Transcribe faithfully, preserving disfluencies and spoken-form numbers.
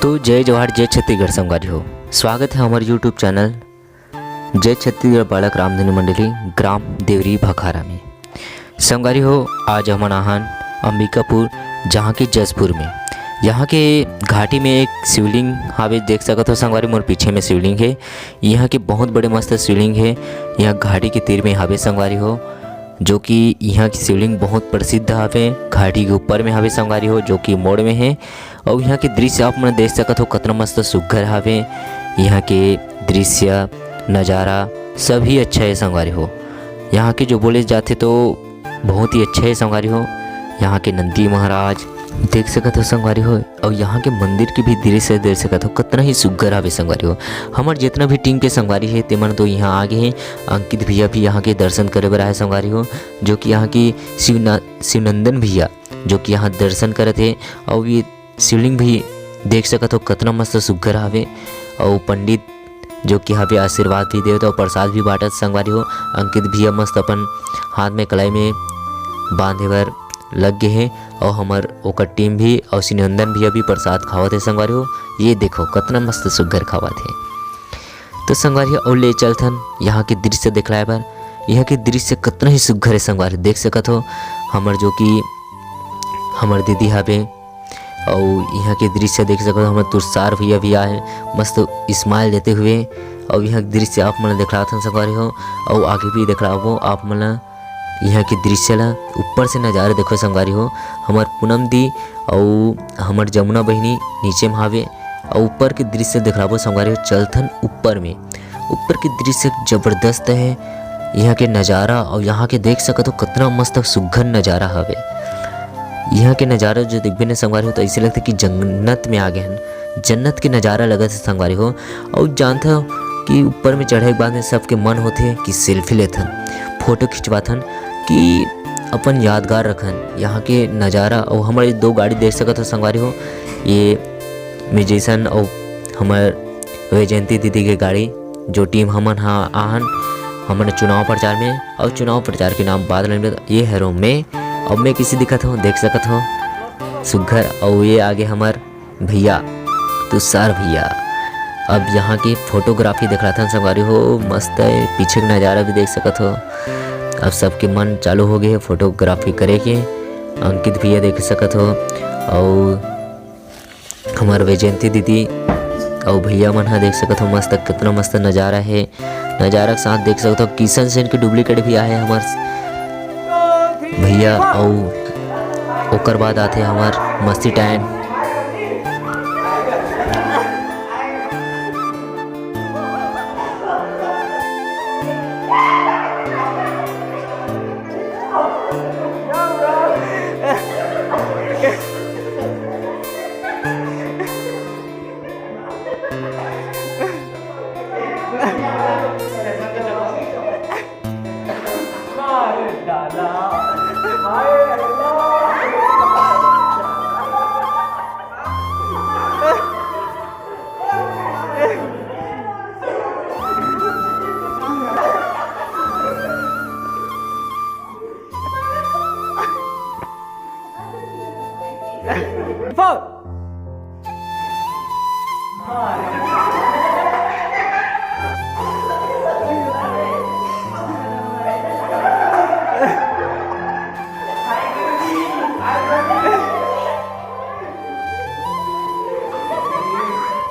तो जय जोहार, जय छत्तीसगढ़ संगवारी हो। स्वागत है हमारे YouTube चैनल जय छत्तीसगढ़ बालक रामधुनी मंडली, ग्राम देवरी भखारा में। संगवारी हो, आज हमन आहन अंबिकापुर, जहाँ के जसपुर में। यहाँ के घाटी में एक शिवलिंग हावे, देख सकत हो संगवारी, मोर पीछे में शिवलिंग है। यहाँ के बहुत बड़े मस्त शिवलिंग है, यहाँ घाटी के तीर में हावे संगवारी हो, जो कि यहाँ की शिवलिंग बहुत प्रसिद्ध हावे, घाटी के ऊपर में हावे संगवारी हो, जो कि मोड़ में है। और यहाँ के दृश्य आप मन देख सकत हो, कतना मस्त सुग्घर हावे। यहाँ के दृश्य, नज़ारा सभी अच्छा है संगवारी हो। यहाँ के जो बोले जाथे तो बहुत ही अच्छा है संगवारी हो। यहाँ के नंदी महाराज देख सकत हो संगवारी हो, और यहाँ के मंदिर के भी दृश्य देख सकत हो, कतना ही सुग्घर हावे संगवारी हो। हमर जितना भी टीम के संगवारी है, तेमन तो यहाँ आ गए हैं। अंकित भैया भी यहाँ के दर्शन करे बर आए संगवारी हो, जो कि यहाँ की शिवना-, शिवनंदन भैया, जो कि यहाँ दर्शन करत हे। और ये शिवलिंग भी देख सकत हो, कतना मस्त सुग्घर हावे। और पंडित जो कि हावे, आशीर्वाद भी देवत और प्रसाद भी बांटत संगवारी हो। अंकित भैया मस्त अपन हाथ में कलाई में बांधे बर लग गए हैं, और हमर ओकर टीम भी और शिवनंदन भैया भी प्रसाद खावत है संगवारी हो। ये देखो, कतना मस्त सुग्घर खावत है। तो संगवारी हो, और ले चलथन यहाँ के दृश्य दिखलाए बर। यहाँ के दृश्य कतना ही सुग्घर है संगवारी, देख सकत हो। हमर जो कि हमर दीदी हावे, अउ यहाँ के दृश्य देख सकत हो, हमर तुषार भैया भी आए, मस्त स्माइल देते हुए। अउ यहाँ के दृश्य आप मन ला दिखलाथन संगवारी हो, अउ आगे भी दिखलाबो आप मन ला। यहाँ के दृश्य ला ऊपर से नज़ारा देखो संगवारी हो, हमर पूनम दी अउ हमर जमुना बहिनी नीचे में हावे, अउ ऊपर के दृश्य दिखलाबो संगवारी हो। चलथन ऊपर में, ऊपर के दृश्य जबरदस्त है। यहाँ के नज़ारा अउ यहाँ के देख सकत हो, कतना मस्त सुग्घर नज़ारा हवे। यहाँ के नज़ारा जो देखबे न संगवारी हो, तो ऐसे लगथे कि जन्नत में आ गए हन, जन्नत के नज़ारा लगत है संगवारी हो। अउ जानत हो कि ऊपर में चढ़े के बाद में सबके मन होथे कि सेल्फी लेथन, फोटो खिंचवाथन, कि अपन यादगार रखन यहाँ के नज़ारा। अउ हमर दो गाड़ी देख सकत हो संगवारी हो, ये म्यूजिशियन अउ हमर वैजयंती दीदी के गाड़ी, जो टीम हमन ह आहन, हमन चुनाव प्रचार में, अउ चुनाव प्रचार के नाम बाद में, ये हरो मैं, अब मैं किसे दिखत हूँ, देख सकत हो सुग्घर। अउ ये आगे हमर भैया तुषार भैया। अब यहाँ की फोटोग्राफी दिखलाथन संगवारी हो, मस्त है, पीछे के नज़ारा भी देख सकत हो। अब सबके मन चालू हो गए है फोटोग्राफी करे के। अंकित भैया देख सकत हो, अउ हमर वैजयंती दीदी अउ भैया मन ह देख सकत हो, मस्त, कितना मस्त नज़ारा है। नज़ारा के साथ देख सकत हो, किशन सेन के डुप्लीकेट भी आहे हमर भैया, अउ ओकर बाद आथे हमर मस्ती टाइम।